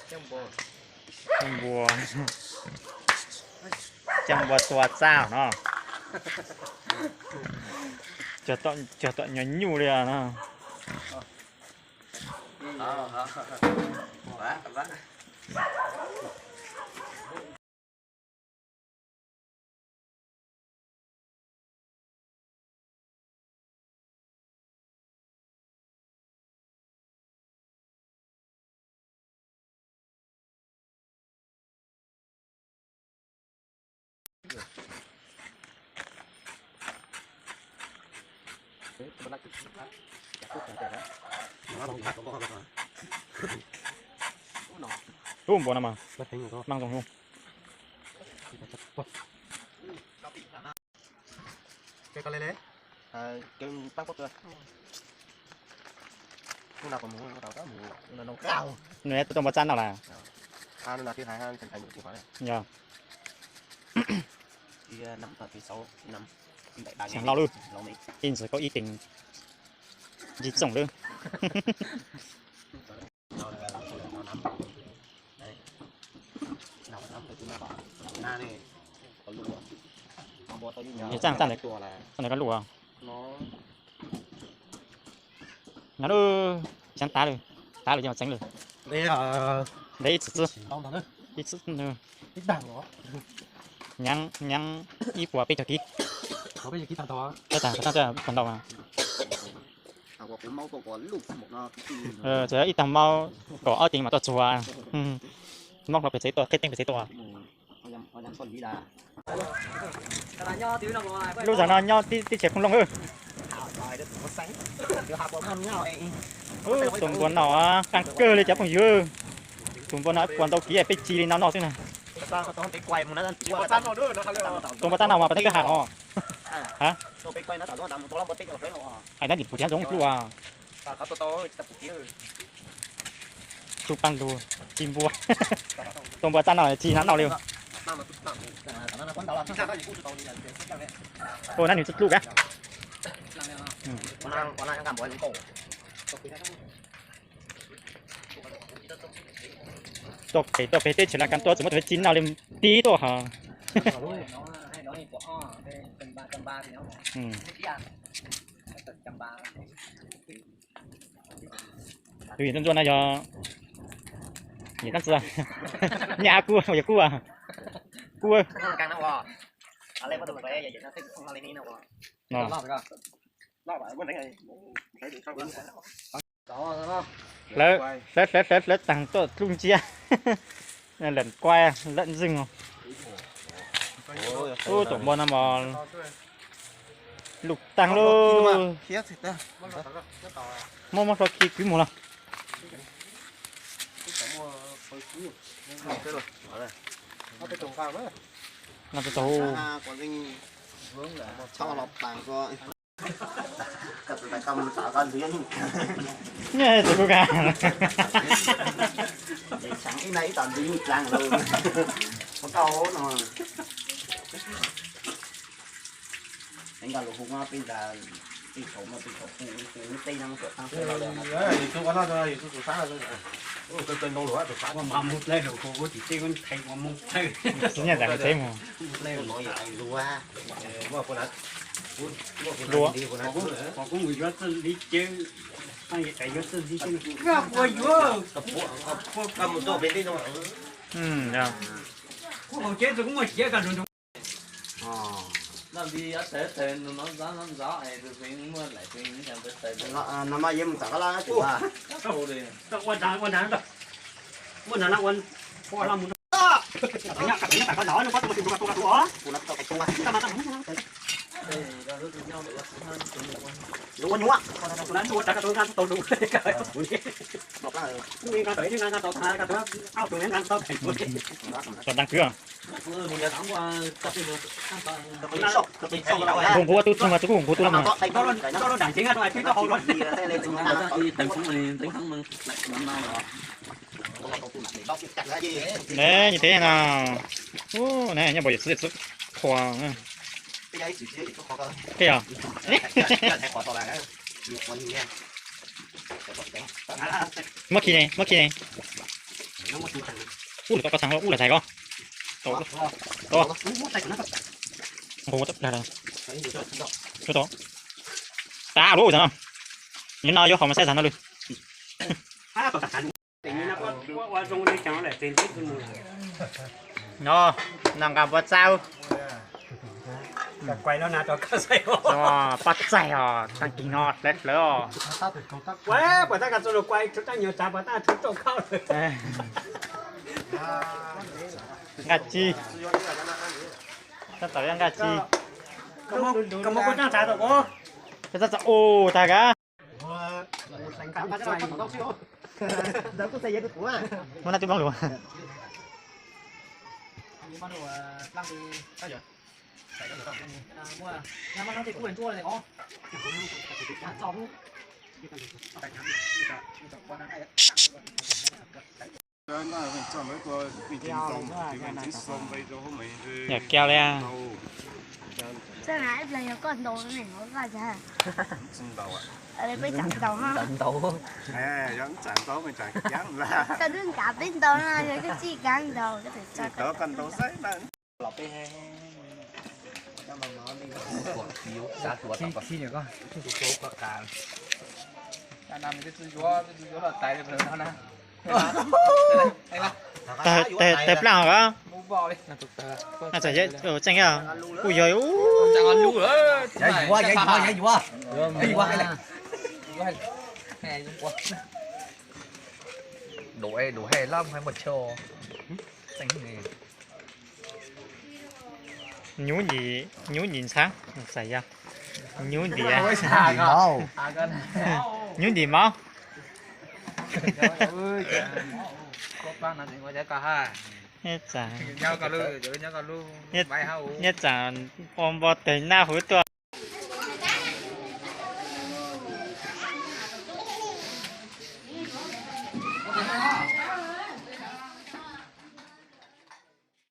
Coj npua, coj npua tua txaj no. Cog tom nyuag nyuj li no. Ub, npua no mas, maj zoo. Nws tuaj npua txaj no las? Yog. Xeem Lauj lub, ib ntxwg koj ib teev ntsig txooj lub. Txaj, txaj ntawd koj lub. Nov lub, xyov tav lawm, tav lawm ces txeev lawm. Ntev ib txwm xwb, ib txwm, nyav, nyav ib puas peb caug kib. Tag tag ntau mas. Txawm ib tag maub kom ob teev mas tuaj txuag. Maub hlo pem tsev tuaj, qhib teeb pem tsev tuaj. Lub zog no nyob tib teb chaws Khoob Looj. Ub, tus npua no qab kawg li cov phooj ywg. Tus npua no puas ntau kiv peb ci li no noj xwb na. Tus npua txaj no mas pas teb kawg ha os. Hais tab nim puas thiab zoo pluaj. Tsuj paj lug, ci npua. Tus npua txaj no ci no noj li. Ua nab nws txuj dluj kab. Tuaj pem, tuaj pem teb chaws Laj Kas tuaj txawm muab tus ci noj li tib tuaj hos. Tus yawm ntsuag no yog yawm tab txi, nyaj kub, yog kub, kub. Lawv, lawv, lawv, lawv taag tuaj dluj nciab. Lawm kuaj lawm ntxwg. Ub, tus npua no mas luj taag lauj. Muab, muab hlo khi kwv mus los. No tau, nyob tsis kuv ka. Tus nyiaj tas teb mus. Luam. Nqus nqus twb txog mas, txog kuj nqus twb los mas. Ne, nyias teb no. Ub, ne, nyob npam yawm txiv txwb qhua. Muab khi ne, muab khi ne. Ub, lawv tau koj txheej ub, lawv txais koj. Tau, tau. Nqus tau. Tau. Tau lub txheej no. Nyob no yuav qhov mas saib txheej no lawm. No, no nqa npua txaub. Pab txaig os, tag kis no hlawv hlawv os. Nqa tsi. Tab tom nqa tsi. Tab tom ua tag. Muab nab twb nplooj lus. Yog kiag li. Txawj na ib pliag yog koj ntaus ne, koj peb tsam ntaus no. Koj twb nkav peb ntaus no, yog koj tsis nkav ntaus koj txawm tso. Tawg plaaj os. Tseem yog, kuj yog. Nyub ntim, nyub ntim ntxhab, txais yog nyub ntim, nyub ntim mauv. Nyob tsaam ua npau tawg naj huv tuaj.